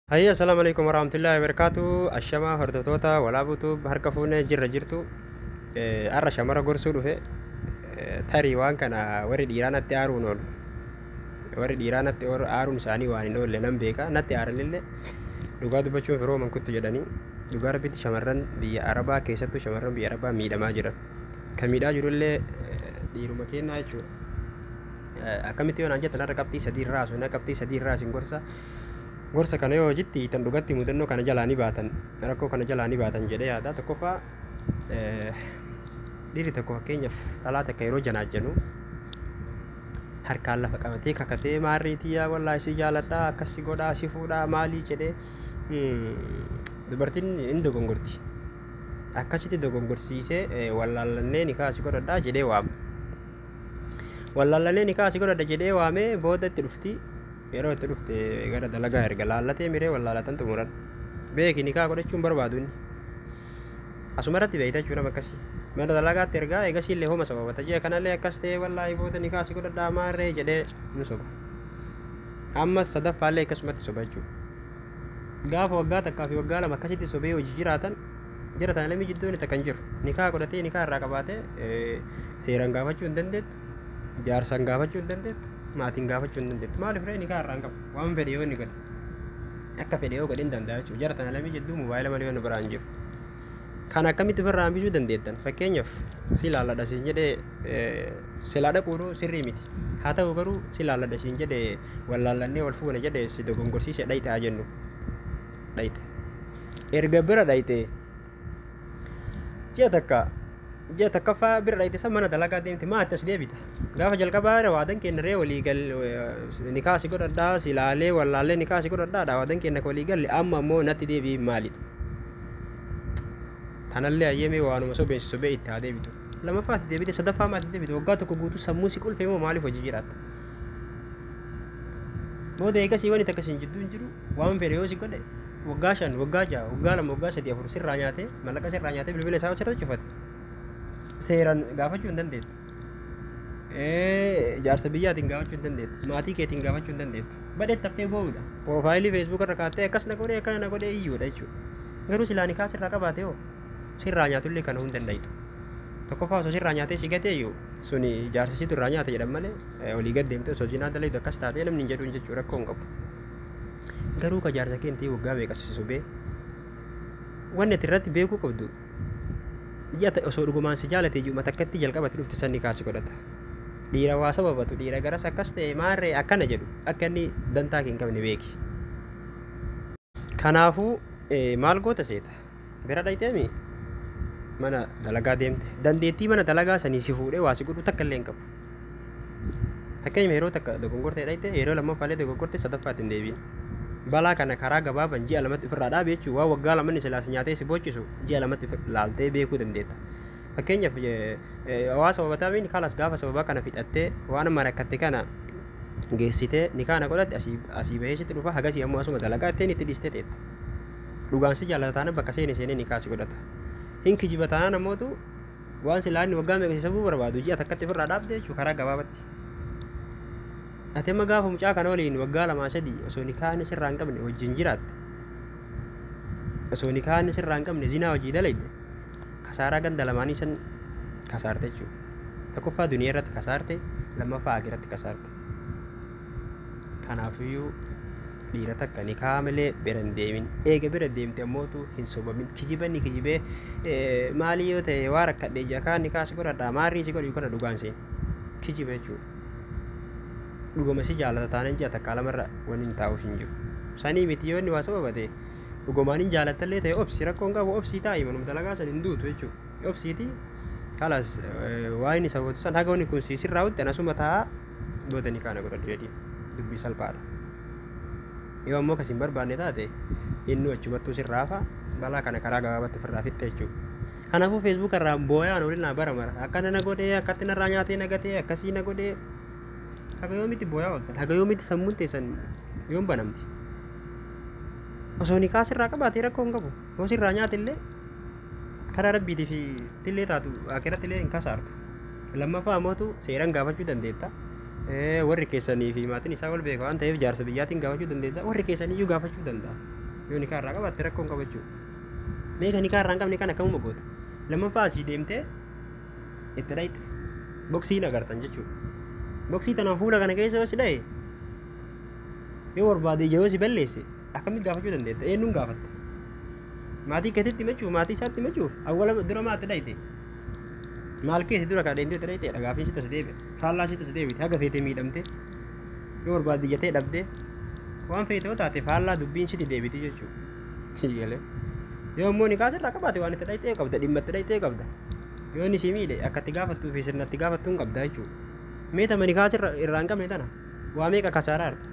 Hayya, assalaamu alaikum warahmatullahi wabarakatuh. Ashamaa hordoftoota Walaabuutu, harka fuunee jirra jirtu. Har'a shamara gorsuu dhufe. Tarii waan kana warri dhiiraa natti aaruun oolu. Warri dhiiraa natti aaruun isaanii waan hin oolle nan beeka. Natti aaranillee dhugaa dubbachuun firooman kuttu jedhanii, dhugaa rabbitti shamarran biyya Arabaa, keessattuu shamarran biyya Arabaa miidhamaa jiran. Kan miidhaa jirullee dhiiruma kennaa jechuudha. Akkamitti yoo naan jettan, har'a qabxii sadii irraa haasofna, qabxii sadii irraa isin gorsa. Gorsa kana yoo hojitti hiitan, dhugatti mudannoo kana jalaa ni baatan, rakkoo kana jalaa ni baatan jedhee yaada. Tokkoffaa, dhiirri tokko fakkeenyaaf dhalaa takka yeroo janaajjanu harkaan lafa qabatee kakatee, "Maarrii tiyyaa, wallaahi si jaaladhaa, akkas si godhaa, si fuudhaa," maalii jedhee, dubartiin hin dogongorti. Akkasitti dogongorsiisee, "Wallaallannee nikaa si godhadhaa" jedhee waama. "Wallaallannee nikaa si godhadha" jedhee waamee booda itti dhufti. Yeroo itti dhufte gara dalagaa erga laallatee miree wallaalatan xumuran. Beeki, nikaa godhachuun barbaadu inni. Asuma irratti beekta jechuudha nama akkasii. Mana dalagaatti ergaa eegasii illee homa sababata jee kanallee akkas ta'ee, "Wallaahi booda nikaa si godhadhaa maarree" jedhee ni soba. Ammas sadaffaallee akkasumatti soba jechuudha. Gaafa waggaa 1 fi waggaa 2 akkasitti sobee hojii jiraatan jiraatan, lamii jidduu inni takka hin jiru. Nikaa godhatee, nikaa irraa qabaatee, seeraan gaafachuu hin dandeettu. Jaarsaan gaafachuu hin dandeettu. Maatiin gaafachuu hin dandeettu. Maaliif ree? Nikaa irraa hin qabu. Waan fedhe yoo inni godhe. Akka fedhe yoo godhe hin danda'a jechuudha. Jara tana lamii jidduu mobaayila malee waan biraan jiru. Kan akkamitti ofirraa hambisuu dandeettan? Fakkeenyaaf, "Si laalladha" siin jedhee, silaa dhaquudhu sirrii miti. Haa ta'u garuu, "Si laalladha" siin jedhee, "Wallaallannee wal fuune" jedhee si dogongorsiise, dhayite haa jennu. Dhayite. Erga bira dhayite ji'a 1, ji'a 1ffaa bira dhayite san mana dalagaa deemte, maa as deebita? Gaafa jalqabaa waadan kenna ree walii gal, "Nikaa si godhadhaa, si laalee wallaallee nikaa si godhadhaadha waadan kenna walii galle, amma ammoo natti deebi'i" maalidha? Tanallee hayyamee waanuma sobeensi sobee itti haa deebitu. Lamaffaatti deebite, sadaffaa maatti deebite, waggaa 1 guutuu sammuu si qulfee moo maaliif hojii jiraatta? Booda eegasii wanti takka siin jidduu hin jiru. Waan fedhe yoo si godhe, waggaa 5, waggaa 6, waggaa 2, waggaa 3, 4 sirraa nyaatee, mallaqa sirraa nyaatee, bilbila isaa sirratti cufate. Seeraan gaafachuu hin dandeettu. Jaarsa biyyaatiin gaafachuu hin dandeettu. Maatii keetiin gaafachuu hin dandeettu. Badheetti haftee boo'uudha. Profile Facebook irra kaattee akkas na godhee, akkana na godhee iyyuudha jechuudha. Garuu silaa nikaa sirraa qabaate hoo, sirraa nyaatullee kana hin danda'itu. Tokkoffaa, osoo sirraa nyaatee si gatee iyyuu, suni jaarsisitu irraa nyaata jedhan malee, olii gad deemtee osoo jinaa dalaytu akkas taatee namni hin jedhuun jechuudha, rakkoo hin qabu. Garuu ka jaarsa kee ta'e waggaa meeqa si sobee, wanni ati irratti beekuu qabdu, ji'a osoo dhugumaan si jaalate ji'uma takkatti jalqabatti dhufte san nikaa si godhata. Dhiira waa sababatu, dhiira garas akkas ta'e maarree akkana jedhu, akka inni dantaa kee hin qabne beeki. Kanaafuu maal goota seeta? Bira dhayiteemi mana dalagaa deemte. Dandeettii mana dalagaa sanii si fuudhee waa si godhu takka illee hin qabu. Fakkeenyaaf, yeroo takka dogongortee dhayite, yeroo lammaffaallee dogongortee, sadaffaatti hin deebiin. Balaa kana karaa gabaaban ji'a 2tti ofirraa dhaabi jechuun, waan waggaa 2 inni silaa si nyaatee si boochisu ji'a 2tti laaltee beekuu dandeetta. Fakkeenyaaf, waa sababataa miin kalas, gaafa sababaa kana fixattee waan amma rakkatte kana geessitee nikaa na godhatte, asii bahee sitti dhufa, hagasii ammoo asuma dalagaa ittiin itti dhiistee teetta. Dhugaan si jaalata taanaan bakka seene seenee nikaa si godhata. Hin kijiba taanaan ammootu waan silaa inni waggaa meeqa si sabuu barbaadu ji'a takkatti ofirraa dhaabde jechuudha karaa gabaabatti. Ati amma gaafa mucaa kana waliin waggaa 2, 3 osoo nikaa inni sirraa hin qabne wajjin jiraatte, osoo nikaa inni sirraa hin qabne zinaa hojii dalayde, kasaaraa ganda lamaanii san kasaarte jechuudha. Tokkoffaa duniyaa irratti kasaarte, lammaffaa akiratti kasaarte. Kanaafiyyuu dhiira takka nikaa malee bira hin deemin. Eega bira deemte ammootu hin sobamin. Kijibanni kijibee, maalii yoo ta'e, waa rakkadhe ija kaan nikaa si godhadhaa maarrii si godhu kana dhugaan seen. Kijiba jechuudha. Dhugama si jaalata taanaan ji'a 1, 2rra wanni hin taa'uuf hin jiru. Sanii miti, yoo inni waa sababate, dhugumaan hin jaalattallee ta'e, obsi, rakkoon qabu, obsii taa'i, manuma dalagaa san hin duutu jechuudha. Obsiiti kalas, waa inni sababatu san haga wanni kun si sirraa'utti anasuma taa'a, booda nikaa na godhadhu jedhiin, dubbii salphaadha. Yoo ammoo kas hin barbaanne taate, inni achumattuu sirraafa, balaa kana karaa gabaabatti ofirraa fixxe jechuudha. Kanaafuu Facebook irraa booyaan olin naa bara mara akkana na godhee, akkatti narraa nyaatee na gatee, akkasii na godhee, haga yoomitti booyaa ooltan? Haga yoomitti sammuun teessan yoom banamti? Osoo nikaa sirraa qabaatee rakkoo hin qabu. Yoo sirraa nyaate illee karaa rabbiitii fi tillee taatu akiratti illee hin kasaartu. Lammaffaa ammootu seeraan gaafachuu dandeetta. Warri keessanii fi maatiin isaa wal beeka waan ta'eef, jaarsa biyyaatiin gaafachuu dandeessa. Warri keessaniyyuu gaafachuu danda'a. Yoo nikaa irraa qabaatte rakkoo hin qabu jechuudha. Mee kan nikaa irraa hin qabne kan akkamuma goota? Lammaffaa asii deemtee itti dhayxe. Boksiin agartan jechuudha. Boksii tanaan fuula kana keessa yoo si dhaye, yoo barbaade ija yoo si balleesse, akkamitti gaafachuu dandeetta? Eenyuun gaafatta? Maatii keetitti himachuuf, maatii isaatti himachuuf, awwala dura maatti dhayte? Maal keeti dura kan deemtee itti dhayteedha gaafiin sitti as deebi'a. Faallaa sitti as deebite haga feete miidhamte, yoo barbaade ija ta'e dhabde, waan feete yoo taate faallaa dubbiin sitti deebiti jechuudha. Si galee. Yoo immoo nikaa sirraa qabaate waan itti dhayxee qabda, dhimma itti dhayxee qabda. Yoo inni si miidhe akka itti gaafattuu fi sirna itti gaafattuu hin qabda jechuudha. Mee tama nikaa sirra irraa hin qabne tana waa meeqa kasaaraa jirta?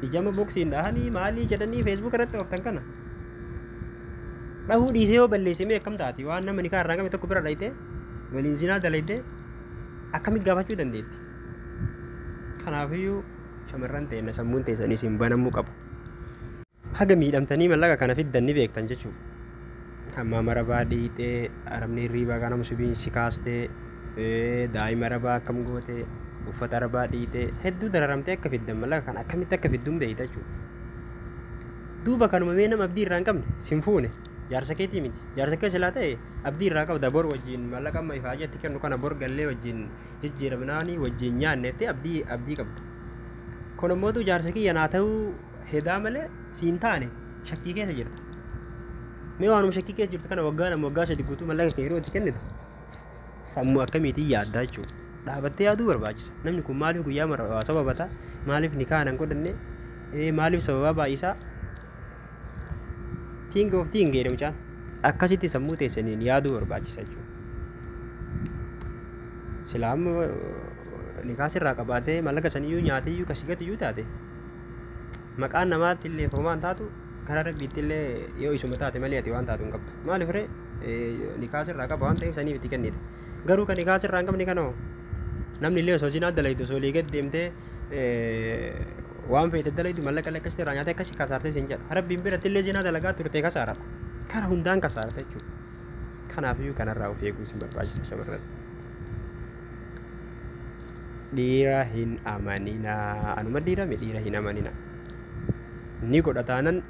Ijama boksiin dhahanii maalii jedhanii Facebook irratti ooftan kana. Dhahuu dhiisee yoo balleesse mee akkam taati? Waan nama nikaa irraa hin qabne tokko bira dhayxee waliin zinaa dalaytee akkamitti gaafachuu dandeetti? Kanaafiyyuu shamarran teenna sammuun teessanii isin banamuu qaba. Haga miidhamtanii mallaqa kana fiddan ni beektan jechuudha. Hammaama arabaa dhiixee, arabni hirriibaa ganama subiin si kaastee, daa'ima arabaa akkam gootee, uffata arabaa dhiixee, hedduu dararamtee akka fiddan mallaqa kana akkamitti akka fidduun beekta jechuudha. Duuba kanuma mee nama abdii irraa hin qabne sin fuune, jaarsa keetii miti. Jaarsa kee silaa ta'e abdii irraa qabda, bor wajjin mallaqa amma ifaajee itti kennu kana bor gallee wajjin jijjiiramnaanii wajjin nyaanne jettee abdii qabda. Kun ammootu jaarsa kiyya naa ta'uu hedaa malee siin taane, shakkii keessa jirta. Mee waanuma shakkii keessa jirtu kana waggaa 2, waggaa 3 guutuu mallaqa kee yeroo itti kennitu sammuu akkamiitiin yaaddaa jechuudha. Dhaabattee yaaduu barbaachisa. Namni kun maaliif guyyaa mara waa sababata? Maaliif nikaa nan godhanne? Maaliif sababaa baay'isaa? Think of think jedhe mucaan. Akkasitti sammuu teessaniin yaaduu barbaachisa jechuudha. Silaa amma nikaa sirraa qabaatee mallaqa saniyyuu nyaateeyyuu kasi gatiyyuu taate, maqaan namaatti illee homaan taatu, karaa rabbiitti illee yoo isuma taate malee ati waan taatu hin qabdu. Maaliif ree? Nikaa sirraa qaba waan ta'eef saniif itti kennite. Garuu kan nikaa sirraa hin qabne kanoo namni illee osoo zinaa dalaydu, osoo olii gad deemtee waan feete dalaydu, mallaqa illee akkasitti irraa nyaatee akkasi kasaartee siin jedha. Rabbiin biratti illee zinaa dalagaa turte kasaarata. Kara hundaan kasaarata jechuudha. Kanaafiyyuu kanarraa of eeguu isin barbaachisa shamarran. Dhiira hin amaninaa. Anuma dhiira mi dhiira hin amanina. Ni godha taanan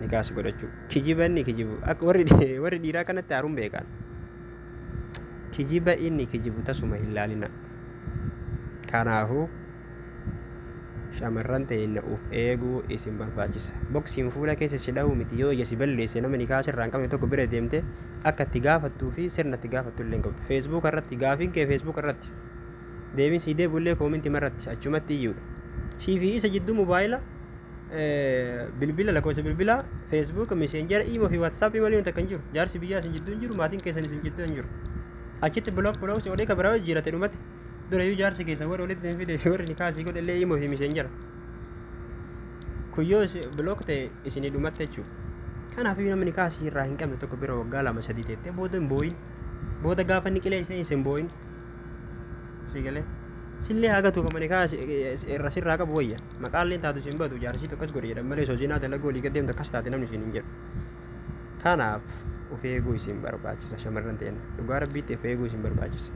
nikaas godhachuu. Kijiba inni kijibu. Akka warri dhiiraa kanatti aaruun beekan. Kijiba inni kijibu tasuma hin laalina. Kanaafuu shamarran teenna uf eeguu isin barbaachisa. Boksiin fuula keessa si dha'uu miti, yoo ija si balleesse, nama nikaa sirraa hin qabne tokko bira deemte akka itti gaafattuu fi sirna itti gaafattu illee hin qabdu. Facebook irratti gaafiin kee Facebook irratti, deebiin sii deebi'u illee comment irratti achumatti iyyuudha. Sii fi isa jidduu mobaayila, bilbila, lakkoofsa bilbilaa, Facebook, Messenger, imo fi WhatsApp malee wanta kan jiru. Jaarsi biyyaa isin jidduu hin jiru, maatiin keessan isin jidduu hin jiru. Achitti block block si godhee ka biraa jijjiirate dhumatti. Durayyuu jaarsi keessa warri walitti isin fidee fi warri nikaa sii godhe illee imo fi Messenger. Kun yoo block ta'e isinii dhumatte jechuudha. Kanaaf namni nikaa sii irraa hin qabne tokko bira waggaa 2, 3 teettee booda hin boo'in. Booda gaafa inni qilee ishee hin boo'in. Si galee. Sillee hagatu kama nikaa irra sirraa qabu wayya. Maqaallee taatu isin badu, jaarsi tokkos godhe jedhan malee osoo zinaa dalaguu olii gad deemtu akkas taate namni isin hin jedhu. Kanaaf of eeguu isin barbaachisa shamarran ta'een. Dhugaa rabbiitti of eeguu isin barbaachisa.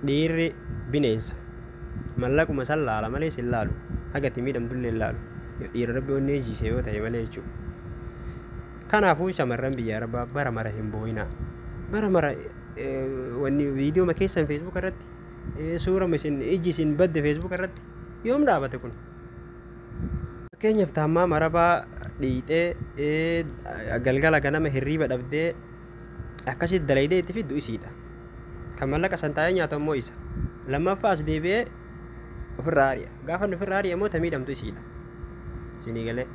Dhiirri bineensa. Mallaquma san laala malee sin laalu. Haga itti miidhamtullee hin laalu. Dhiira rabbi onnee jiise yoo ta'e malee jechuudha. Kanaafuu shamarran biyya arabaa bara mara hin boo'inaa. Bara mara wanni viidiyoo keessan Facebook irratti, suura isin iji isin badde Facebook irratti yoom dhaabate kun? Fakkeenyaaf taammaa marabaa dhiixee galgala ganama hirriiba dhabdee akkasitti dalaydee itti fiddu isiidha. Kan mallaqa san taa'ee nyaatu ammoo isa. Lammaffaa as deebi'ee ofirraa ari'a. Gaafa inni ofirraa ari'e immoo ta miidhamtu isiidha. Isinii galee.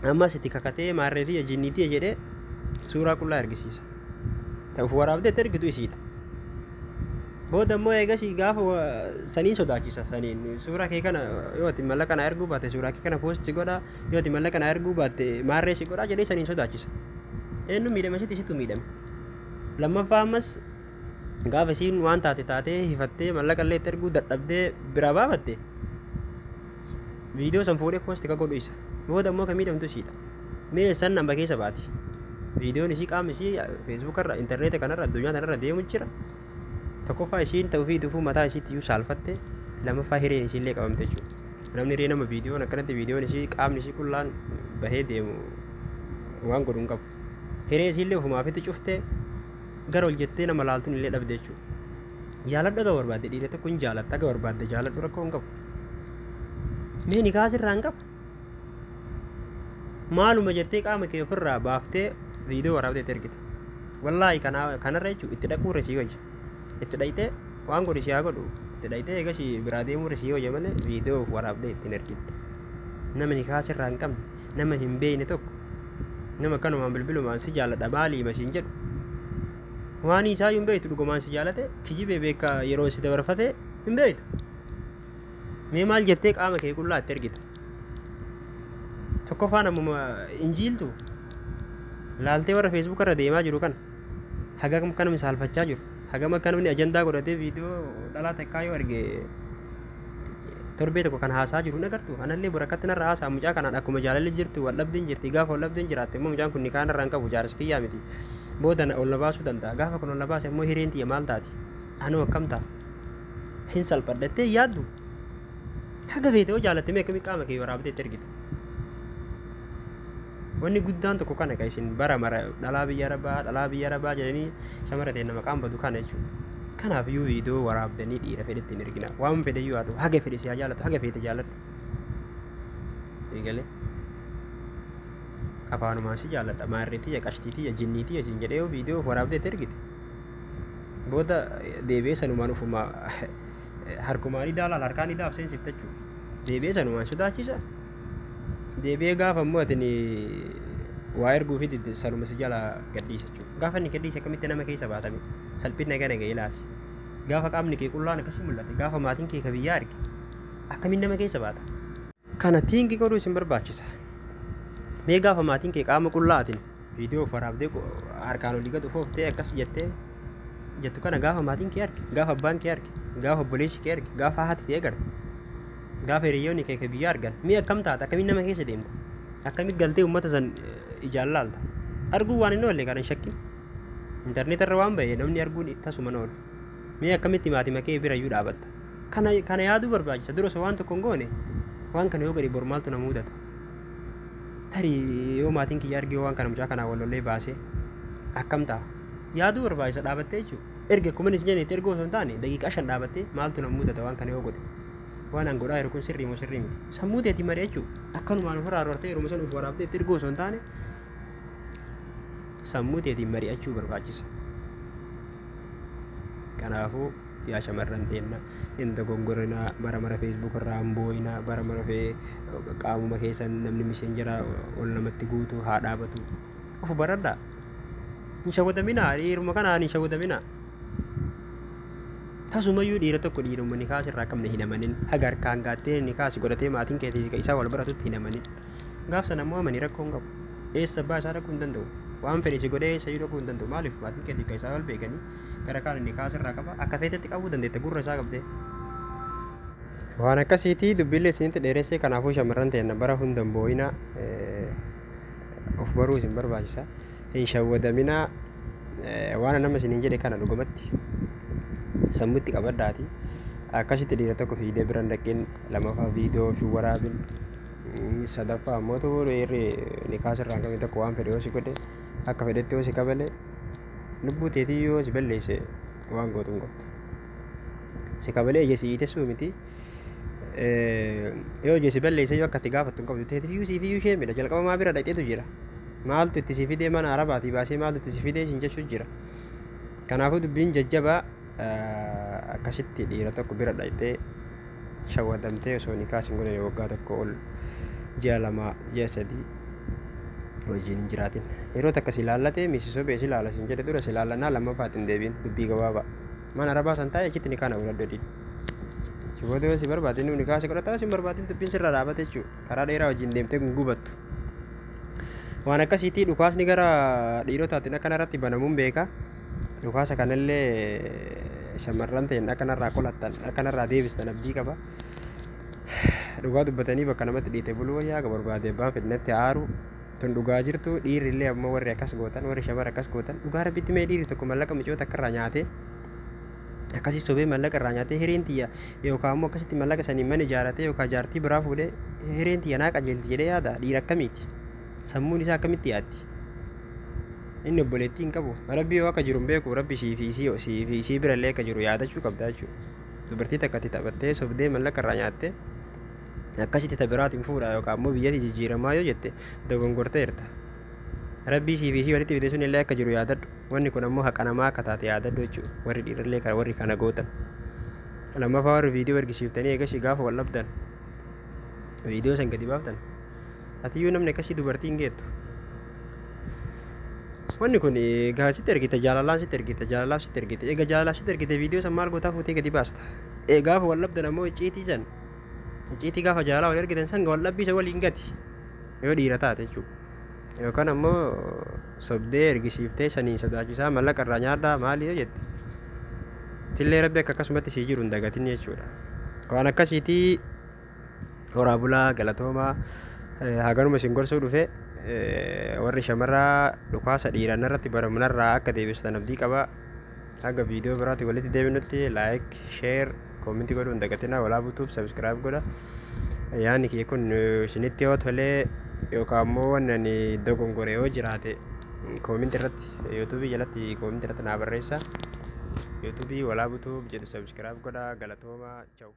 Ammas itti kakatee maarreetiyya jinniitiyya jedhee suuraa qullaa ergisiisa. Ta uf waraabdee itti ergitu isiidha. Booda immoo eegasii gaafa saniin sodaachisa, saniin suuraa kee kana yoo ati mallaqa naa erguu baatte suuraa kee kana post si godha, yoo ati mallaqa naa erguu baatte maarree si godha jedhee saniin sodaachisa. Eenyu miidhame asitti? Isitu miidhame. Lammaffaa ammas gaafa isiin waan taate taatee hifattee mallaqa illee itti erguu dadhabdee biraa baafatte, viidiyoo san fuudhee post ka godhu isa. Booda immoo kan miidhamtu isiidha. Mee san namba keessa baati? Viidiyoon isii, qaamni isii Facebook irra, intarneeta kanarra, addunyaa kanarra deemu jira. Tokkoffaa isiin ta'uu fi dhufuu mataa isiitti iyyuu saalfatte, lammaffaa hireen isiillee qabamte jechuudha. Namni ree nama viidiyoon akkanatti viidiyoon isii qaamni isii qullaan bahee deemu waan godhu hin qabu. Hiree isiillee ofumaafitti cuftee gara ol jettee nama laaltuun illee dhabde jechuudha. Jaaladhu aga barbaadde, dhiira tokko hin jaalatta, aga barbaadde jaaladhu, rakkoo hin qabu. Mee nikaa sirraa hin qabu. Maaluma jettee qaama kee ofirraa baaftee viidiyoo waraabdee itti ergite? Wallaahi kanarra jechuun itti dhaquu irra sii wayya. Itti dhaqxee waan godhu si haa godhu. Itti dhaqxee eegas biraa deemuu irra sii wayya malee viidiyoo of waraabdee ittiin ergite. Nama nikaa sirraa hin qabne, nama hin beekne tokko, nama akkanumaan bilbilumaan si jaaladha maalii masiin jedhu. Waan isaa hin beektu, dhugumaan si jaalate kijibee beekaa yeroo si dabarfate hin beektu. Mee maal jettee qaama kee qullaa itti ergita? Tokkoffaan ammuma injiiltu laaltee warra Facebook irra deemaa jiru kana hagam akka namni saalfachaa jiru, hagam akka namni ajandaa godhatee viidiyoo dhalaa takkaa yoo arge torbee tokko kan haasaa jiru hin agartu. Anallee bor akkatti narra haasaa mucaa kanaan akkuma jaalalli jirtu wal dhabdeen jirti. Gaafa wal dhabdeen jiraatte immoo mucaan kun nikaa narraa hin qabu, jaarsa kiyyaa miti. Booda na ol na baasuu danda'a. Gaafa kun ol na baase immoo hireen tiyya maal taati? Anoo akkam ta'a? Hin salphadhattee yaaddu. Haga feete yoo jaalatte mee akkamii qaama kee waraabdee itti ergita? Wanni guddaan tokko kana kan isin bara mara dhalaa biyya arabaa, dhalaa biyya arabaa jedhanii shamara ta'e nama qaama badu kana jechuudha. Kanaaf iyyuu viidiyoo waraabdanii dhiira fedhetti hin ergina. Waan fedhe iyyuu haa ta'u, haga fedhe si haa jaalatu, haga feete jaaladhu. Eegalee afaanumaan si jaaladha, maarree tiyya, qashtii tiyya, jinnii tiyya siin jedhee yoo viidiyoo of waraabdee itti ergite, booda deebi'ee sanumaan ufuma harkumaan idaa laala, harkaan idaa of seensifta jechuudha. Deebi'ee sanumaan sodaachisa. Deebi'ee gaafa immoo ati waa erguu fi didde sanuma si jalaa gadhiisa jechuudha. Gaafa inni gadhiise akkamitti nama keessa baatame salphina gana ga'e ilaali. Gaafa qaamni kee qullaan akkasii mul'ate, gaafa maatiin kee ka biyyaa arge, akkamiin nama keessa baata? Kana think godhuu isin barbaachisa. Mee gaafa maatiin kee qaama qullaatiin viidiyoo of waraabdee harkaan olii gad ufooftee akkas jettee jettu kana gaafa maatiin kee arge, gaafa abbaan kee arge, gaafa obboleessi kee arge, gaafa haati kee agarte, gaafa hiriyoonni kee ka biyyaa argan, mee akkam taata? Akkamiin nama keessa deemta? Akkamitti galtee uummata san ijaan laalta? Arguun waan hin oolle, kana hin shakkin. Intarneeta irra waan ba'e namni arguun tasuma hin oolu. Mee akkamitti maatii makee bira iyyuu dhaabatta? Kana yaaduu barbaachisa. Dura osoo waan tokko hin goone, waan kana yoo godhe bor maaltu na mudata? Tarii yoo maatiin kiyya argee waan kana mucaa kanaan wal lollee baasee akkam ta'a? Yaaduu barbaachisa dhaabattee jechuudha. Erga akkuma inni jedhe itti erguu osoo hin taane daqiiqaa 5 dhaabattee maaltu na mudata waan kana yoo godhe? Waan an godhaa jiru kun sirrii moo sirrii miti? Sammuu teetiin mari'achuu, akkanumaan ofirraa roortee yeroo sana of waraabdee itti erguu osoo hin taane sammuu teetiin mari'achuu barbaachisa. Kanaafuu yaa shamarran teenna, hin dogongorinaa. Bara mara Facebook irraa hin boo'inaa. Bara mara qaamuma keessan namni miseenjera ol namatti guutu haa dhaabatu. Of baradhaa. Hin shawwadaminaa, dhiiruma kanaan hin shawwadaminaa. Tasumayyuu dhiira tokko, dhiiruma nikaa sirraa qabne hin amanin. Haga harkaan gaattee nikaa si godhatee maatiin keetii fi isaa wal baratutti hin amanin. Gaaf sana immoo amanii rakkoo hin qabu. Eessa abbaa isaa dhaquu hin danda'u. Waan fedhe si godhee eessa iyyuu dhaquu hin danda'u. Maaliif? Maatiin keetii fi isaa wal beekanii gara kaan nikaa sirraa qaba. Akka feetetti qabuu dandeetta gurra isaa qabdee. Waan akkasiitii dubbiillee isinitti dheeressee. Kanaafuu shamarran teenna, bara hunda hin boo'inaa, of baruu isin barbaachisa. Hin shawwadaminaa. Waan nama isiniin jedhe kana dhugumatti sammuutti qabadhaati. Akkasitti dhiira tokko fiidee bira hin dhaqin. Lamaffaa, viidiyoo fi waraabin. Sadaffaa ammoo dhiirri nikaa sirraa hin qabne tokko waan fedhe yoo si godhe, akka fedhetti yoo si kabale, lubbuu teetii yoo si balleesse waan gootu hin qabdu. Si kabalee ija si hiitessuu miti. Yoo ija si balleesse yoo akka itti gaafattu hin qabdu, teetiif iyyuu siif iyyuu ishee midha. Jalqaba maa bira dhaqxeetu jira. Maaltu itti si fidee mana arabaatii baasee, maaltu itti si fidee siin jechuu jira. Kanaafuu dubbiin jajjabaa, akkasitti dhiira tokko bira dhaqxee shawwadamtee osoo nikaa sin godhane waggaa tokko ol, ji'a 2, ji'a 3 wajjin hin jiraatin. Yeroo takka si laallatee misi sobee si laala sin jedhe, dura si laallannaa lammaffaa ittiin deebiin dubbii gabaabaa. Mana arabaa san taa'ee achitti nikaa na godhadhu jedhiin. Si booda yoo si barbaade inni nikaa si godhata, si hin barbaadin dubbiin sirra dhaabate jechuudha. Karaa dheeraa wajjin deemtee gubattu. Waan akkasiitii dhukaasni gara dhiirotaatiin akkana irratti banamuun beeka. Dhukaasa kanallee shamarran ta'een akkanarraa qolattan, akkanarraa deebistan abdii qaba. Dhugaa dubbatanii bakka namatti dhiite buluu wayyaa, akka barbaade abbaan fedhinatti aaru. Tun dhugaa jirtu. Dhiirri illee ammoo warri akkas gootan, warri shamara akkas gootan, dhugaa rabbitti mee dhiirri tokko mallaqa micoota akkarraa nyaatee Akkasii sobee mallaqa irraa nyaatee hireen tiyya yookaan immoo akkasitti mallaqa saniin mana ijaaratee yookaan jaartii biraa fuudhee hireen tiyya naa qajeelti jedhee yaada. Dhiira akkamiiti? Sammuun isaa akkamitti yaaddi? Inni obboleettii hin qabu. Rabbii yoo akka jiru hin beeku. Rabbi sii fi isii sii fi isii birallee akka jiru yaadachuu qabda jechuudha. Dubartii takka itti taphattee sobdee mallaqa irraa nyaattee akkasitti ta biraatiin fuudha yookaan immoo biyyatti jijjiiramaa yoo jette dogongorteerta. Rabbii sii fi isii walitti fide sun illee akka jiru yaadadhu. Wanni kun ammoo haqa namaa akka taate yaadadhu jechuudha. Warri dhiirallee kana warri kana gootan. Lammaffaa, warri viidiyoo ergisiiftanii eegasii gaafa wal dhabdan viidiyoo san gadi baaftan, atiyyuu namni akkasii dubartii hin geettu. Wanni kun egaa sitti ergite, jaalalaan sitti ergite, jaalalaaf sitti ergite. Egaa jaalalaaf sitti ergite, viidiyoo san maal gootaa fuutee gadi baasta? Gaafa wal dhabdan ammoo icciitii san, icciitii gaafa jaalalaa wal ergitan san wal dhabbii isa waliin gati yoo dhiira taate jechuudha. Yookaan ammoo sobdee ergisiiftee saniin sodaachisaa mallaqa irraa nyaadhaa maali yoo jette, tillee rabbi akka akkasumatti sii jiru hin dagatin jechuudha. Waan akkasiitii horaa bulaa, galatoomaa. Haganuma isin gorsuu dhufe. Warri shamarraa dhukaasa dhiiran irratti baramunarraa akka deebistan abdii qaba. Haga viidiyoo biraatti walitti deebinutti like, share, comment godhuu hin dagatinaa. Walaa butuuf subscribe godha. Yaadni kiyya kun isinitti yoo tolee yookaan immoo wanni ani dogongore yoo jiraate comment irratti, YouTubeii jalatti comment irratti naa barreessa. YouTubeii Walaa Butuuf jedhu subscribe godha. Galatoomaa, ciao.